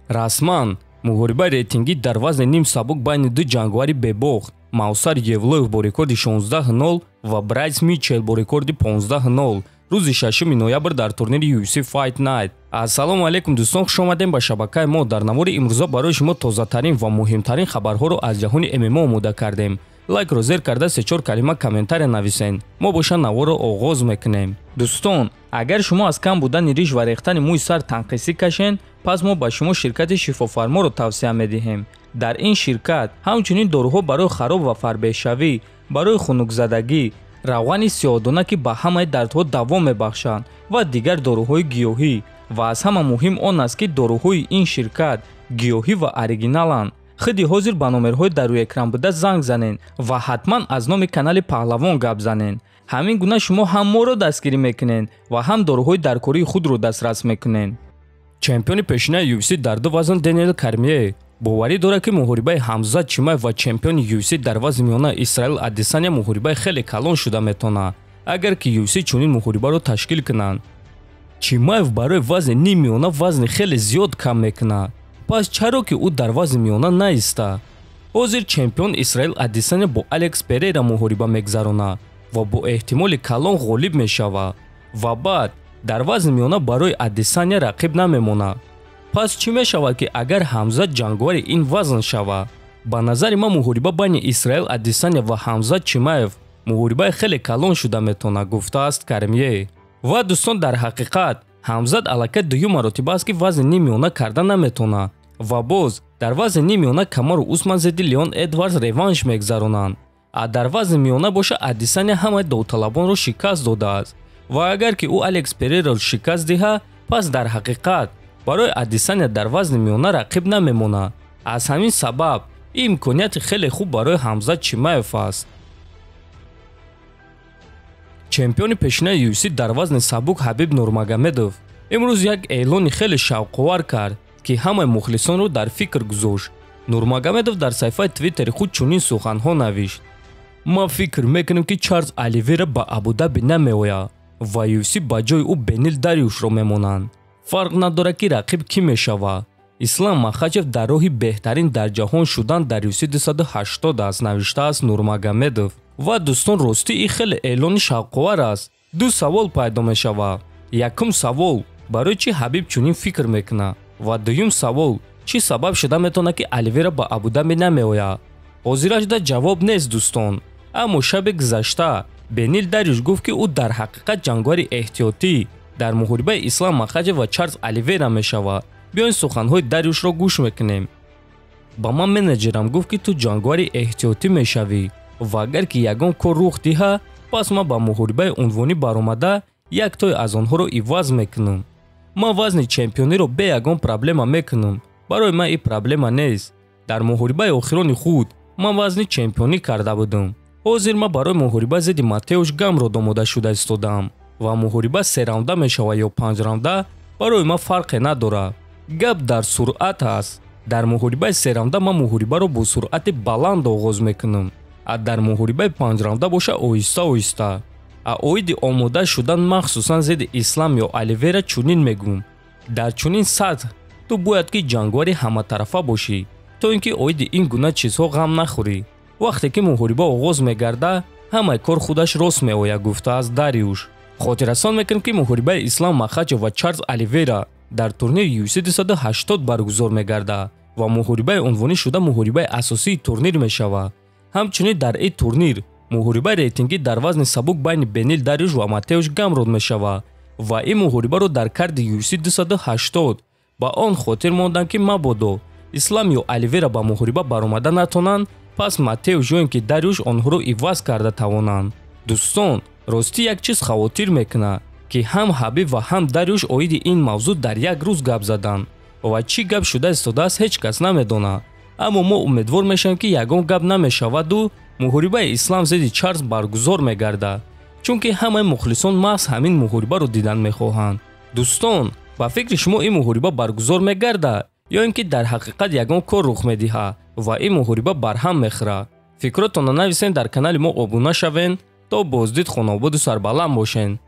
Расман муҳорибаи рейтингӣ дар вазни ним сабук байни ду ҷанговари бебохт Мавсар Евлоев бо рекорди 16-0 ва Брайс Митчелл бо рекорди 15-0 рӯзи 6 ноябр дар турнири UFC Fight Night. Ассалому алайкум дӯстон, хуш омадем ба шабакаи мо. Дар навори имрӯза барои шумо тозатарин ва муҳимтарин хабарҳоро аз ҷаҳони ММА омода кардем. Лайкро зер карда се-чор калима комментария нависен. Мо боша наворро оғоз мекунем. Дӯстон, агар шумо аз кам будани риш ва рехтани мӯи сар танқисӣ кашен, пас мо ба шумо ширкати Шифофарморо тавсия медиҳем. Дар ин ширкат ҳамчунин доруҳо барои хароб ва фарбеҳшавӣ, барои хунукзадагӣ, равғани сиёҳдона, ки ба ҳамаи дардҳо давом мебахшанд ва дигар доруҳои гиёҳӣ. Ва аз ҳама муҳим он аст, ки доруҳои ин ширкат гиёҳӣ ва оригиналанд. Худи ҳозир ба номерҳои дар рӯи экран буда занг занен ва ҳатман аз номи канали Паҳлавон гап занен. Ҳамин гуна шумо ҳам моро дастгирӣ мекунед ва ҳам доруҳои даркории худро дастрас мекунед. Чемпиони пешинаи UFC дар ду вазн Дэниел Кормье боварӣ дорад, ки муҳорибаи Ҳамзат Чимаев ва чемпиони UFC дар вазни миёна Исраил Адесаня муҳорибаи хеле калон шуда метавонад, агар ки UFC чунин муҳорибаро ташкил кунанд. Чимаев барои вазни ним миёна вазни хеле зиёд кам мекунад. Пас чаро ки ӯ дар вазни миёна наиста? Ҳозир чемпион Исраил Адесаня бо Алекс Перейра муҳориба мегзаронад ва бо эҳтимоли калон ғолиб мешавад ва баъд дар вазни миёна барои Адесаня рақиб намемонад. Пас чӣ мешавад, ки агар Ҳамзат ҷанговари ин вазн шавад? Ба назари ман муҳориба байни Исраил Адесаня ва Ҳамзат Чимаев муҳорибаи хеле калон шуда метавонад, гуфтааст Кормье. Ва дӯстон, дар ҳақиқат Ҳамзат аллакай дуюм маротиба аст, ки вазни ним миёна карда наметавонад ва боз дар вазни ним миёна Камару Усман зидди Леон Эдвардс реванш мегзаронанд. А дар вазни миёна боша Адесаня ҳамаи довталабонро шикаст додааст ва агар ки ӯ Алекс Перейраро шикаст диҳад, пас дар ҳақиқат барои Адесаня дар вазни миёна рақиб намемонад. Аз ҳамин сабаб ин имконияти хеле хуб барои Ҳамзат Чимаев аст. Чемпиони пешинаи UFC дар вазни сабук Ҳабиб Нурмагомедов имрӯз як эълони хеле шавқовар кард, ки ҳамаи мухлисонро дар фикр гузошт. Нурмагомедов дар саҳифаи Твиттери худ чунин суханҳо навишт: «Ман фикр мекунам, ки Чарлз Оливера ба Абудаби намеояд ва UFC ба ҷои ӯ Бенил Дариушро мемонанд. Фарқ надорад, ки рақиб кӣ мешавад. Ислам Махачев дар роҳи беҳтарин дар ҷаҳон шудан дар UFC 280 аст», навиштааст Нурмагомедов. Ва дӯстон, ростӣ ин хеле эълони шавқовар аст. Ду савол пайдо мешавад. Якум савол: барои чӣ Ҳабиб чунин фикр мекунад? Ва дуюм савол: чӣ сабаб шуда метавонад, ки Оливера ба Абудаби намеояд? Ҳозирашда ҷавоб нест, дӯстон. Аммо шаби гузашта Бенил Дариуш гуфт, ки ӯ дар ҳақиқат ҷанговари эҳтиётӣ дар муҳорибаи Ислам Махачев ва Чарлз Оливера мешавад. Биёин суханҳои Дариушро гӯш мекунем. «Ба ман менеҷерам гуфт, ки ту ҷанговари эҳтиётӣ мешавӣ ва агар ки ягон кор рух диҳад, пас ман ба муҳорибаи унвонӣ баромада яктое аз онҳоро иваз мекунам. Ман вазни чемпиониро бе ягон проблема мекунам. Барои ман ин проблема нест. Дар муҳорибаи охирони худ ман вазни чемпионӣ карда будам. Ҳозир ман барои муҳориба зидди Матеуш Гамрод омода шуда истодаам ва муҳориба се раунда мешавад ё панҷ раунда, барои ман фарқе надорад. Гап дар суръат аст. Дар муҳорибаи се раунда ман муҳорибаро бо суръати баланд оғоз мекунам, а дар муҳорибаи панҷ раунда боша оҳиста оҳиста. А оиди омода шудан махсусан зидди Ислам ё Оливера чунин мегӯм: дар чунин сатҳ ту бояд ки ҷанговари ҳаматарафа бошӣ, то ин ки оиди ин гуна чизҳо ғам нахӯрӣ. Вақте ки муҳориба оғоз мегардад, ҳамаи кор худаш рост меояд», гуфтааст Дариуш. Хотиррасон мекунем, ки муҳорибаи Ислам Махачев ва Чарлз Оливера дар турнири UFC 280 баргузор мегардад ва муҳорибаи унвонӣ шуда муҳорибаи асосии турнир мешавад. Ҳамчунин дар ин турнир муҳорибаи рейтингӣ дар вазни сабук байни Бенил Дариуш ва Матеуш Гамрод мешавад ва ин муҳорибаро дар карди UFC 280 ба он хотир монданд, ки мабодо Ислам ё Оливера ба муҳориба баромада натонанд, пас Матеуш ё ин ки Дариуш онҳоро иваз карда тавонанд. Дӯстон, ростӣ як чиз хавотир мекунад, ки ҳам Ҳабиб ва ҳам Дариуш оиди ин мавзӯъ дар як рӯз гап заданд ва чӣ гап шуда истодааст, ҳеҷ кас намедонад. Аммо мо умедвор мешавем, ки ягон гап намешаваду муҳорибаи Ислам зидди Чарлз баргузор мегардад, чунки ҳамаи мухлисон маҳз ҳамин муҳорибаро дидан мехоҳанд. Дӯстон, ба фикри шумо ин муҳориба баргузор мегардад ё ин ки дар ҳақиқат ягон кор рух медиҳад ва ин муҳориба барҳам мехӯрад? Фикротонро нависен, дар канали мо обуна шавен. То боздид хонободу сарбаланд бошен.